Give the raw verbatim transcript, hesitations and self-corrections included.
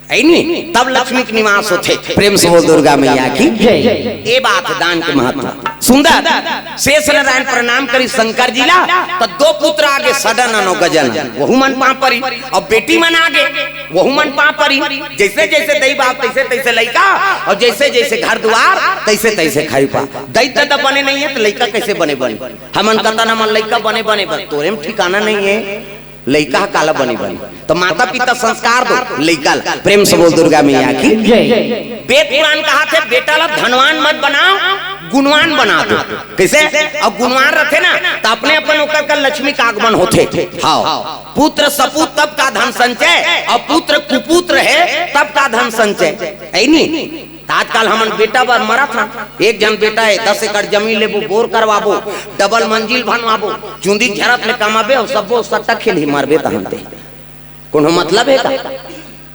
है नी, तब लक्ष्मी के निवास होथे। प्रेम से बोल दुर्गा मैया की। ए बात हे दान के महत्व। सुंदर। शेष नारायण प्रणाम करी शंकर जी ला, त दो पुत्र आगे, सडन अउ गजन, वहू मन पाँव परी। अउ बेटी मन आगे, वहू मन पाँव परी। जैसे जैसे दई बाप तैसे तैसे लइका, अउ जैसे जैसे घर दुआर तैसे तैसे खाई पा। दई ददा बने नहीं हे त लइका कैसे बने बने? हमन कतन हमन लइका बने बने बन, तोरे में ठिकाना नहीं हे। लइका ह काला बने बने, त माता पिता संस्कार दो लइका ला। प्रेम से बोल दुर्गा मैया की। जय। वेद पुराण कहाथे, बेटा ला धनवान मत बनाओ, गुणवान बना दो। कैसे? अउ गुणवान रथे ना, त अपने अपन ओकर कर लक्ष्मी का आगमन होथे। हाँ, पुत्र सपूत तब का धन संचय, अउ पुत्र कुपुत्र हे तब का धन संचय, है नी? त आजकल हमन बेटा बर मरत हन। एक झन बेटा हे, दस एकड़ जमीन लेबो, बोर करवाबो, डबल मंजिल बनवाबो, चुंदी झरत ले कमाबे अउ सब्बो सट्टा खेलही, मरबे तहन ते। कोनो मतलब हे का?